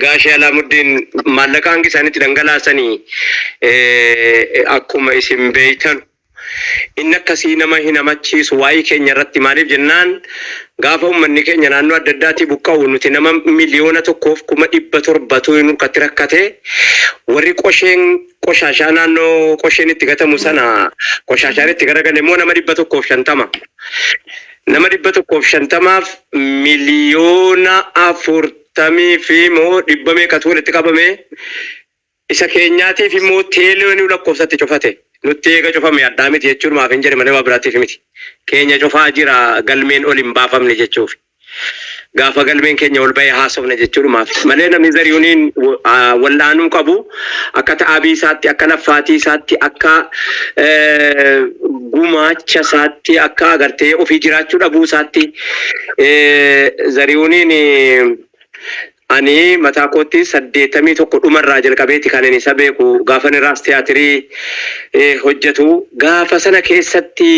Gaashee Alaamuddiin maallaqa hangi isaanitti dhangalaasanii akkuma isin beeytanu inni akkasii nama hin hamachiisu waa'ee keenya irratti. Maaliif jennaan, gaafa uummanni keenya naannoo adda addaatii buqqa'u nuti nama 1,700,000tu nurkatti rakkate. Warri qosheen qoshaashaa naannoo qosheen itti gatamu sana qoshaashaan itti garagale immoo nama 150. Nama 150f 40,000,000 fi moo dhibba meeqatu walitti qabame. Isa keenyaatiif immoo teeloonii lakkoofsatti cufate. Nutti eega cufame addaa miti jechuun maaf hin jedhe malee waa biraatiif miti. Keenya cufaa jira, galmeen ol hin baafamne jechuuf. Gaafa galmeen keenya ol bahee haasofne jechuudhumaaf. Malee namni Zarihuuniin wal'aanuu qabu akka ta'abii isaatti, akka laffaatii isaatti, akka gumaacha isaatti, akka agartee ofii jiraachuu dhabuu isaatti Zarihuuniin ani mataa kootti 81 dhumarraa jalqabeeti kan inni isa beeku, gaafa inni raas tiyaatirii hojjetu. Gaafa sana keessatti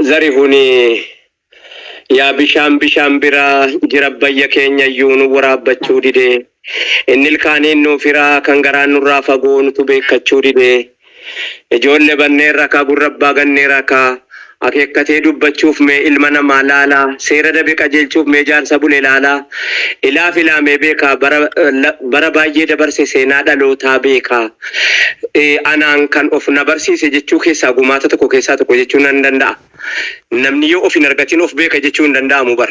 Zarihuun yaa bishaan bishaan bira jira, bayya keenya iyyuu nu waraabbachuu dide. Inni ilkaaniin nuuf hiraa, kan garaan nurraa fagoo nutu beekkachuu dide. Ijoollee banneerra kaa, gurra abbaa ganneerra kaa, akeekkatee dubbachuuf mee ilma namaa laalaa, seera dabe qajeelchuuf mee jaarsa bule laalaa, ilaaf ilaamee beekaa, bara bara baay'ee dabarse, seenaa dhalootaa beekaa. Anaan kan of na barsiise jechuu keessaa gumaata tokko keessaa tokko jechuu nan danda'a. Namni yoo of hin argatin of beeka jechuu hin danda'amu bar.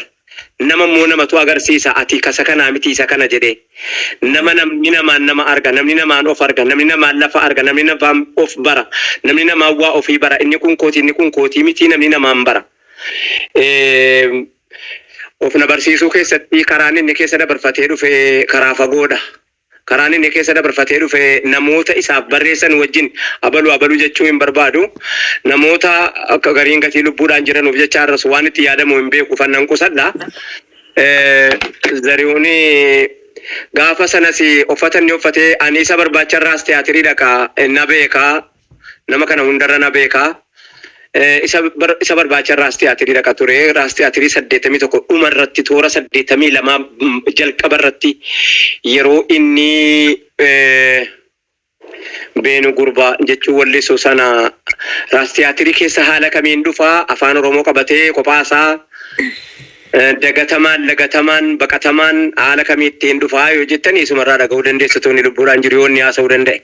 Nama immoo namatu agarsiisa, ati kasa kanaa miti isa kana jedhee. Nama namni namaan nama arga, namni namaan of arga, namni namaan lafa arga, namni namaan of bara, namni namaan waa ofii bara. Inni kun kooti, inni kun kootii miti, namni namaan bara. Of na barsiisuu keessatti karaan inni keessa dabarfatee dhufe karaa fagoodha. Karaan inni keessa dabarfatee dhufe namoota isaaf barreessan wajjin abalu abalu jechuu hin barbaadu. Namoota akka gariin gatii lubbuudhaan jiranuuf jecha har'as waan itti yaadamu hin beeku, fannan qusadha. Zarihuun gaafa sanas uffata inni uffatee ani isa barbaacha irraas tiyaatirii dhaqa na beekaa. Nama kana hundarra na beekaa. Isa barbaacha raas tiyaatirii dhaqa ture. Raas tiyaatirii 81 dhuma irratti, toora 82 jalqaba irratti, yeroo inni beenu gurbaa jechuun wallisu sana raas tiyaatirii keessa haala kamiin dhufaa, afaan Oromoo qabatee kophaasaa dagatamaan, lagatamaan, baqatamaan haala kamiittiin dhufaa yoo jettan isumarraa dhaga'uu dandeessu, tooni lubbuudhaan jiru yoo inni haasa'uu danda'e.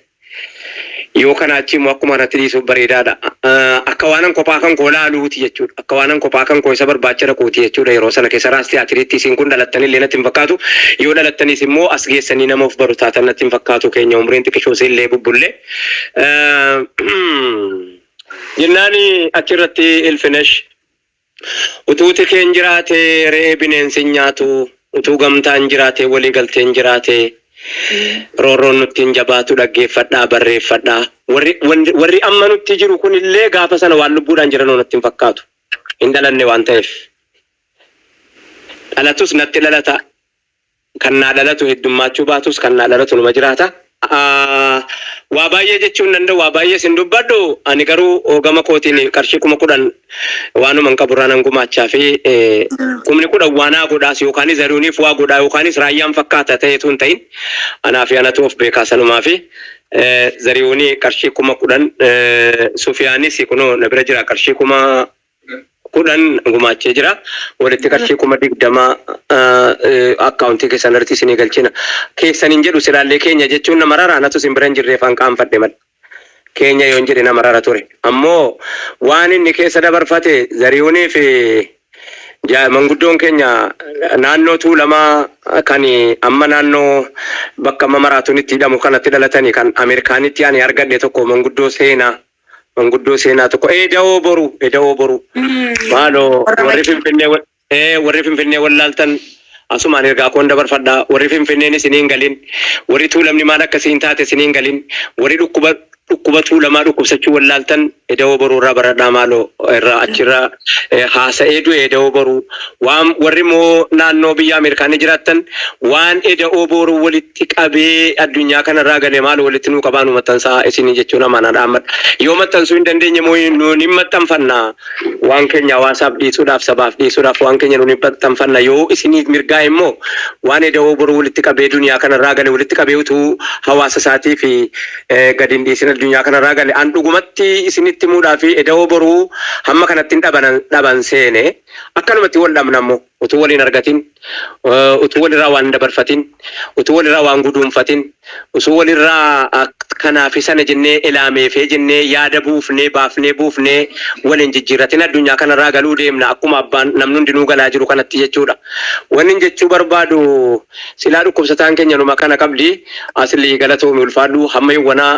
Yoo kana achi immoo akkuma kanatti dhiisuuf bareedaadha. Akka waanan kophaa kan koo laaluuti jechuudha. Akka waanan kophaa kan koo isa barbaacha dhaquuti jechuudha. Yeroo sana keessa raas tiyaatiriitti isin kun dhalattanillee natti hin fakkaatu. Yoo dhalattanis immoo as geessanii nama of baru taatan natti hin fakkaatu, keenya umriin xiqqishoo illee bubbullee. Jennaan achirratti Ilfinesh utuu tikeen jiraate re'ee bineensi hin nyaatu, utuu gamtaan jiraate, walii galteen jiraate, roorroon nutti hin jabaatu. Dhaggeeffadhaa, barreeffadhaa. Warri amma nutti jiru kun illee gaafa sana waan lubbuudhaan jiran natti hin fakkaatu. Hin dhalanne waan ta'eef. Dhalatus natti dhalata. Kan naa dhalatu heddummaachuu baatus kan naa dhalatu numa jiraata. Waa baay'ee jechuu hin danda'u, waa baay'ee sin dubbadhu. Ani garuu gama kootiin qarshii 10,000 waanuma hin qaburraa nan gumaachaa fi 10,000 waa naa godhaas yookaanis Zarihuuniif waa godhaa yookaanis raayyaan fakkaata ta'eetu hin ta'in, anaa fi anatu of beekaa. Sanumaa fi Zarihuunii qarshii 10,000, Sufiyaanis kunoo na bira jira, qarshii 10,000 gumaachee jira. Walitti qarshii 20,000 akkaawuntii keessan irratti isinii galchina. Keessan hin jedhu, silaallee keenya jechuun nama rara, anatu isin bira hin jirreef an qaanfadhe malee. Keenya yoon jedhe nama rara ture. Ammoo waan inni keessa dabarfate Zarihuunii fi manguddoon keenya naannoo Tuulamaa kan amma naannoo bakka amma maraatuun itti hidhamu kanatti dhalatanii, kan Ameerikaanitti ani argadhe tokko, manguddoo seenaa tokko, eda'oo boru, eda'oo boru, maaloo warri Finfinnee, warri Finfinnee wallaaltan asumaan ergaa koon dabarfadhaa. Warri Finfinneen isiniin galin, warri Tuulamni maal akkasiin taate isiniin galin, warri dhukkuba Dhukkuba Tuulamaa dhukkubsachuu wallaaltan Eda'oo Boruu irraa baradhaa maaloo irraa achirraa haasa'ee du'e Eda'oo Boruu waan warri immoo naannoo biyya Ameerikaanii jiraattan waan Eda'oo Boruu walitti qabee addunyaa kanarraa gale maaloo walitti nuu qabaa nu maxxansaa isinii jechuun amaanaa dhaammadha. Yoo maxxansuu hin dandeenye immoo nuun hin maxxanfanna waan keenya hawaasaaf dhiisuudhaaf sabaaf dhiisuudhaaf waan keenya nuun hin maxxanfanna yoo isiniif mirgaa'e immoo waan Eda'oo Boruu walitti qabee duniyaa kanarraa gale walitti qabee utuu hawaasa isaatii fi gad hin dhiisin addunyaa kanarraa gale. An dhugumatti isinitti himuudhaaf Eda'oo Boruu hamma kanatti hin dhaban seene. Akkanumatti wal dhabna immoo utuu wal hin argatin, utuu walirraa waan hin dabarfatin, utuu walirraa waan guduunfatin, utuu walirraa kanaa fi sana jennee elaameefee jennee yaada buufnee baafnee buufnee wal hin jijjiirratin addunyaa kanarraa galuu deemna akkuma abbaan namni hundinuu galaa jiru kanatti jechuudha. Wannin jechuu barbaadu Silaa dhukkubsataan keenya numa kana qabdi Asli galatoomi ulfaadhu hamma yowwanaa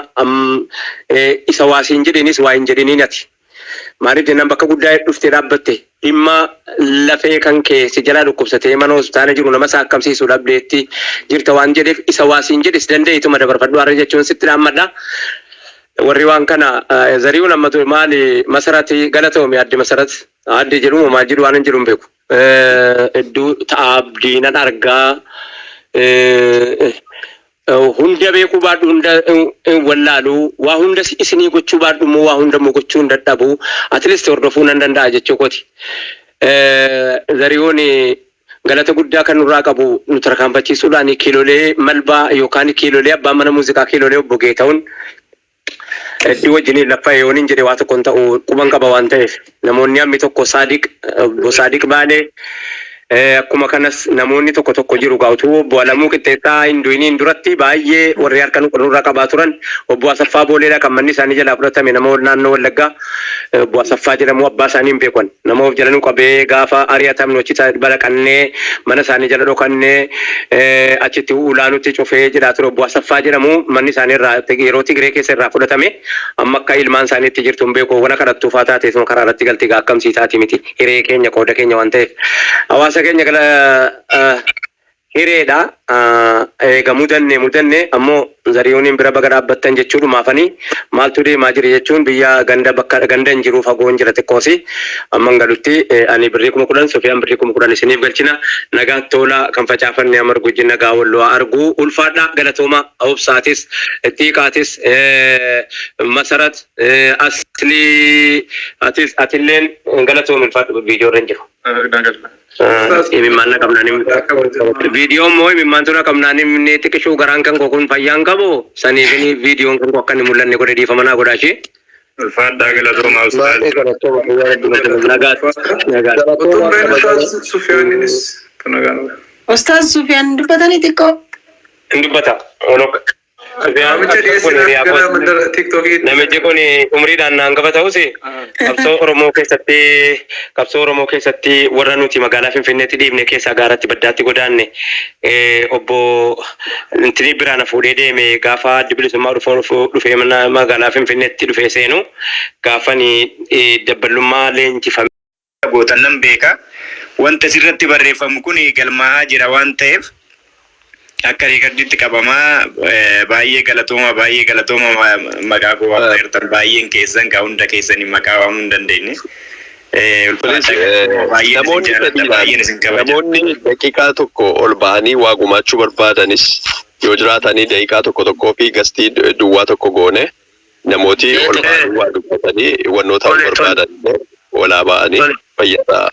isa waa siin jedhenis waa hin jedhiniin ati. Maaliif jennaan bakka guddaa dhuftee dhaabbatte dhimma lafee kan kee si jalaa dhukkubsatee mana hospitaala jiru nama saakkamsiisu dhabdeetti jirta waan jedheef isa waa siin jedhes danda'ituma dabarfadhu har'a jechuun sitti dhaammadha. Warri waan kana Zarihuun amma maali Masarati galatoomi adde Masarat adde jedhumoo maal jedhu waan hin jedhu hin beeku. Hedduu ta'a abdii nan argaa. Hunda beekuu baadhu hunda hin wallaalu. Waa hunda isinii gochuu baadhu immoo waa hunda immoo gochuu hin dadhabu. At least hordofuu nan danda'a jechuu kooti. Zarihuun galata guddaa kan nurraa qabu nu tarkaanfachiisuudhaan kiilolee malbaa yookaan kiilolee abbaan mana muuziqaa kiilolee obbo Geetahun Hedduu wajjiniin laffa'e yoonin jedhe waa tokko hin ta'u quban qaba waan ta'eef. Namoonni hammi tokko Saadiq, obbo Saadiq Baalee, akkuma kanas namoonni tokko tokko jiru gaa utuu obbo Alamuu Qixxeessaa hin du'iniin duratti baay'ee warri harka nurra qabaa turan obbo Asaffaa Booleedha kan manni isaanii jalaa fudhatame nama naannoo Wallaggaa obbo Asaffaa jedhamu abbaa isaanii hin beeku ani. Nama of jala nu qabee gaafa ari'atamnu achi balaqannee mana isaanii jala dhokannee achitti ulaa nutti cufee jedhaa ture obbo Asaffaa jedhamu manni isaanii irraa yeroo Tigree keessa irraa fudhatame amma akka ilmaan isaanii itti jirtu hin beeku wana kadhattuufaa taateetuma karaa irratti galti gaa akkam sii taati miti hiree keenya qooda keenya waan ta'eef hawaasa keenya gala Hireedha eega mudanne mudanne ammoo Zarihuuniin bira baga dhaabbattan jechuudhumaafani maaltu deemaa jira jechuun biyya ganda bakka ganda hin jiruu fagoon jira xiqqoosi amman galutti ani birrii 10,000 Sufiyaan birrii 10,000 isiniif galchina nagaatti oola kan facaafanne amargu ijji nagaa wal haa argu ulfaadhaa galatooma obsaatis xiiqaatis Masarat Aslii atis atilleen galatoomi ulfaadhu viidiyoo irra hin jiru. Imimmaan na qabnaan viidiyoo immoo imimmaantu na qabnaan inni xiqishuu garaan kan koo kun fayyaan qabu saniif inni viidiyoon kan koo akka inni mul'anne godhe dhiifama naa godhaa ishee. Ulfaadhaa galatoomaa ustaaz. Baay'ee galatoomaa dhugaa rabbi galatoomaa. Nagaatti nagaatti. Utuun Galatoomaa been kabajamoo. ustaaz Sufiyaaniinis nagaan. Ustaaz Sufiyaan dubbatanii xiqqoo. Hin dubbata. Olok. Sufiyaan Waamicha kun dhiyeessinaaf hiriyaa gara kooti. mandara tiiktookiitti. Namichi kun umriidhaan na hangafa ta'us qabsoo Oromoo keessatti qabsoo Oromoo keessatti warra nuti magaalaa Finfinneetti dhiibne keessaa gaaratti baddaatti godaanne obbo Intinii biraa na fuudhee deeme gaafa addi bilisummaa dhufee mana magaalaa Finfinneetti dhufee seenu gaafani dabballummaa leenjifame. gootan nan beeka. Wanti asirratti barreeffamu kun galmaa'aa jira waan ta'eef akka riikardiitti qabama. Baay'ee galatooma baay'ee galatooma maqaa koo waamteertan baay'een keessan kaa hunda keessanii maqaa waamuu hin dandeenye. Please, Ulfaadhaa galatooma baay'een isin namoonni jaalladha fedhiidhaan baay'een isin kabaja. namoonni daqiiqaa tokko ol ba'anii waa gumaachuu barbaadanis yoo jiraatanii daqiiqaa tokko tokkoo fi gastii duwwaa tokko goone Namooti ol ba'anii waa dubbatanii wannoo ta'uu Tole, tole. barbaadan illee olaa ba'anii Tole. fayyadaa.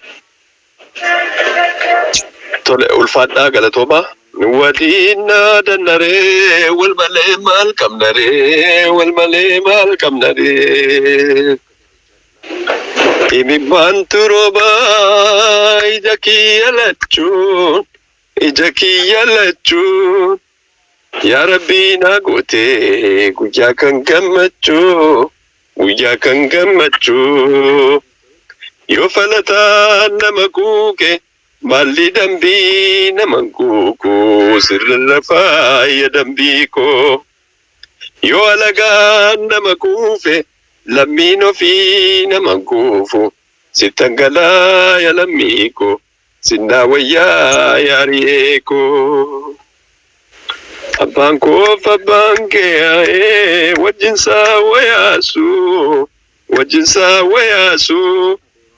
Tole ulfaadhaa galatoomaa. Waliin naadannaree wal malee maal qabnaree wal malee maal qabnaree. Imimmaantu roobaa ija kiyya lachuun ija kiyya lachuun. Yaa Rabbii naa gootee guyyaa kan gammachuu guyyaa kan gammachuu yoo falataan nama quuqe maalli dambii nama quuqu sirra lafaa ya dambii koo yoo alagaan nama quufe lammiin ofii nama quufu sittan galaa ya lammii koo Sinnaa wayyaa yaariyee koo. Abbaan koof abbaan kee wajjinsaa wayaasu wajjinsaa wayaasu.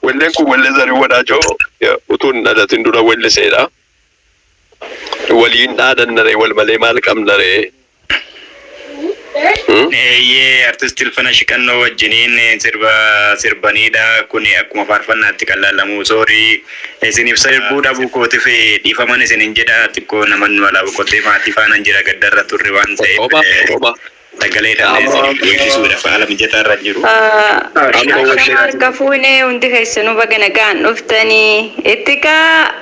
Walleen kun wallee Zarihuun Wadaajoo utuu hin dhalatin dura welliseedha. Waliin dhaadannaree wal malee maal qabnaree? Eeyyee, artisti Ilfana Shiqannoo wajjiniin sirba sirbaniidha. Kun akkuma faarfannaatti kan laalamu. Soorii, isin ibsa sirbuu dhabuu kootiif dhiifaman isinin jedha. Xiqqoo namoonni walaa boqotee maatii faana jira, gaddarra turre waan ta'eef Homaa homaa. Sagaleedhaan isin weellisuudhaaf haala mijataa irra jiru. Amma Harka fuunee, hundi keessanuu baga nagaan dhuftanii. Ittiqaa,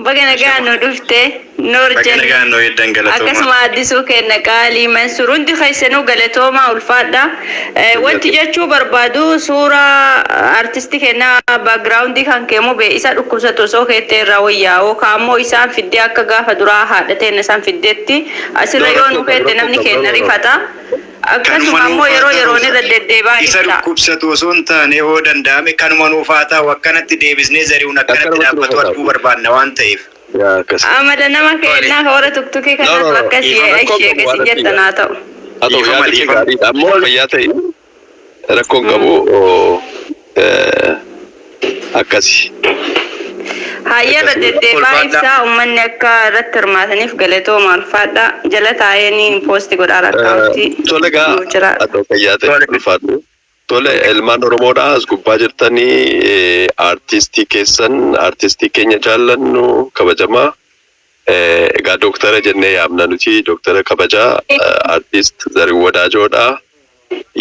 baga nagaan nu dhufte. Noor Baga jenna. nagaan nuu heddan, galatooma. Akkasuma addisuu kenna qaalii Mansuur, hundi keessanuu galatooma, ulfaadha. Wanti jechuu barbaadu, suuraa artistii kennaa backgroundii kan keemu bee isa dhukkubsatu osoo keettee irraa wayyaa, yookaan ammoo isaan fiddee akka gaafa duraa haadha teenya isaan fiddeetti asirra yoo nu keette namni keenya rifata. Akkasuma ammoo yeroo yeroon irra deddeebaa Isa ibsa. Dhukkubsatu osoo hin taane, hoo danda'ame kanuma nuuf haa ta'u, akkanatti deebisnee Zarihuun akkanatti Akkanumatti dhaabbatu nuuf haa arguu barbaanna waan ta'eef. Yaa akkas. Amala nama kennaa hora tuktukii No, no, kanaatu no. akkasii Rakkoon ishee qabu akkasii waan jettan haa ta'u. Haa ta'u, Dhiifama, yaadi kee dhiifama. gaariidha. Ammoo fayyaa ta'e, rakkoon qabu akkasi. Hayyee, irra Akkasii. deddeebaa Ulfaadha. ibsaa, uummanni akka irratti hirmaataniif. Galatooma, ulfaadha. Jala taa'ee post godhaa akkaawuntii. Tole gaa, Nuu jira. haa ta'u, fayyaa ta'e, ulfaadhu. Tole, ilmaan Oromoodhaa as gubbaa jirtanii, aartistii keessan, aartistii keenya jaallannu kabajamaa. Egaa dooktara jennee yaamna nuti, dooktara kabajaa aartist Zarihuun Wadaajoodha.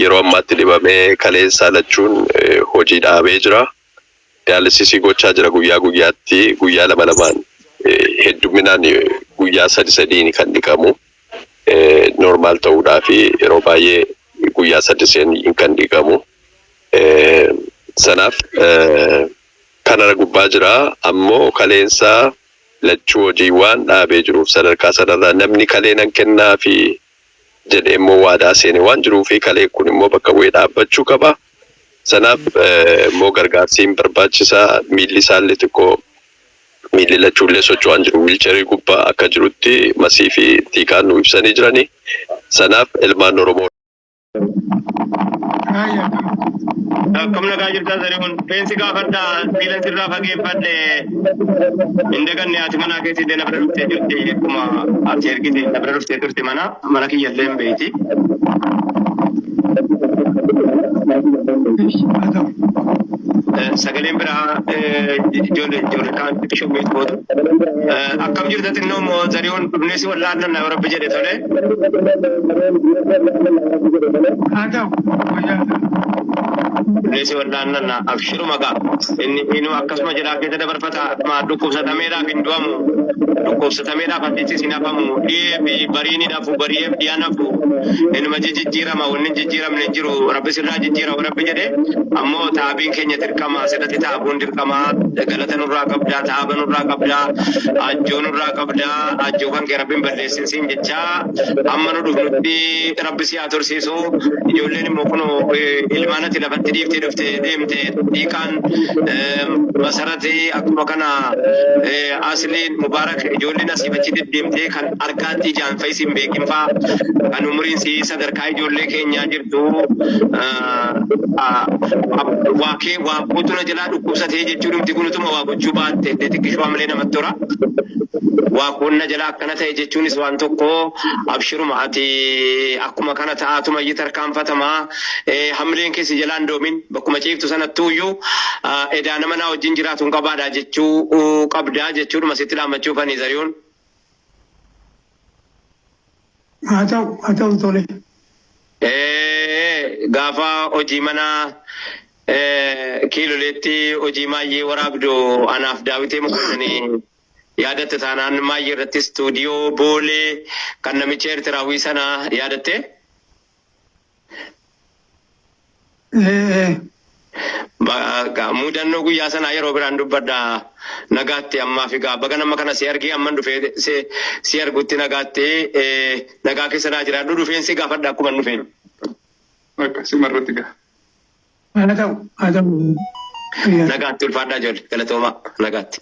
Yeroo ammaatti dhibamee kaleensaa lachuun hojii dhaabee jira. Dialysis gochaa jira guyyaa guyyaatti, guyyaa lama lamaan, hedduminaan guyyaa sadi sadiin kan dhiqamu. Normal ta'uudhaa fi yeroo baay'ee guyyaa sadi sadiin kan dhiqamu. Sanaaf kanarra gubbaa jira. Ammoo kaleensaa lachuu hojii waan dhaabee jiruuf, sadarkaa sanarraa namni kalee nan kennaa fi jedhee immoo waadaa seene waan jiruu fi kalee kun immoo bakka bu'ee dhaabbachuu qaba. Sanaaf immoo gargaarsi barbaachisaa. Miilli isaallee xiqqoo, miilli lachuullee socho'aan jiru, wheelchairii gubbaa akka jirutti masii fi tiikaan nu ibsanii jirani. Sanaaf ilmaan Oromoo Akkam nagaa jirtaa, Zarihuun? Feensi gaafadhaa, miila sirraa fageeffadhe. Hin daganne, haati manaa keessi illee na bira dhuftee jirti. Akkuma ati ergite na bira dhuftee turte, mana kiyyallee hin beeyti. Sagaleen biraa ijoollee kaan xiqqishoo gootu. Akkam jirta xinnoo immoo, Zarihuun? Dhufnee si wallaannan na Rabbi jedhe, tole. Haa ta'u, wayyaa ta'u. Dhufnee si wallaannan, abshiruma gaa. Inni inni akkasuma jedhaa keessa dabarfata. Dhukkubsatameedhaaf hin du'amu. Dhukkubsatameedhaaf asitti hin hafamu. Dhiyee fi bariin hin hafu, bari'eef dhiyaan hafu. Inuma jijjiirama, wanni hin jijjiiramne hin jiru. Rabbi sirraa jijjiira Rabbi jedhe. Ammoo taabiin keenya dirqama, asirratti taabuun dirqama. Galata nurraa qabdaa, taaba nurraa qabdaa, ajjoo nurraa qabdaa, ajjoo kan kee Rabbiin balleessin siin jechaa, amma nu dhufnutti Rabbi si haa tursiisu. Ijoolleen immoo kun ilmaan ati lafatti dhiiftee dhufte deemte, dhiiqaan masarati akkuma kana, asliin Mubaarak, ijoolleen asii achi deddeemtee kan argaatti ijaan fa'is hin beekin fa'aa, kan umuriin si sadarkaa ijoollee keenyaa jirtu, waa kee waa kootu na jalaa dhukkubsatee jechuun dhumti kun utuma waa gochuu baatte xiqqishoo amalee namatti tola. Waa kun na jalaa akkana ta'e jechuunis waan tokko. Abshiruma, ati akkuma kana ta'aatuma iyyii tarkaanfatamaa, hamleen keessi jalaan doomin, bakkuma ciiftu sanattuu iyyuu edaa nama naa wajjin jiraatu hin qabaadha jechuu qabdaa jechuudhuma sitti dhaammachuufani, Zarihuun. Haa ta'u, haa ta'u, tole. Gaafa hojii mana kiiloleetti hojii maayyee waraabdu anaaf daawitee mokonanii yaadatte taanaan, maayyee irratti istuudiyoo boolee kan namicha Eertiraawii sana yaadatte. Ee. Mudannoo guyyaa sanaa yeroo biraan dubbadha. Nagaatti ammaa fi baga nama kana si argee, amman dhufee si argutti nagaatti, nagaa keessa naa jiraadhu, dhufeen si gaafadha akkuma dhufeen. Akka simarratti gaha. Haa ta'u, haa ta'u. Nagaatti, ulfaadhaa ijoollee, galatooma, nagaatti.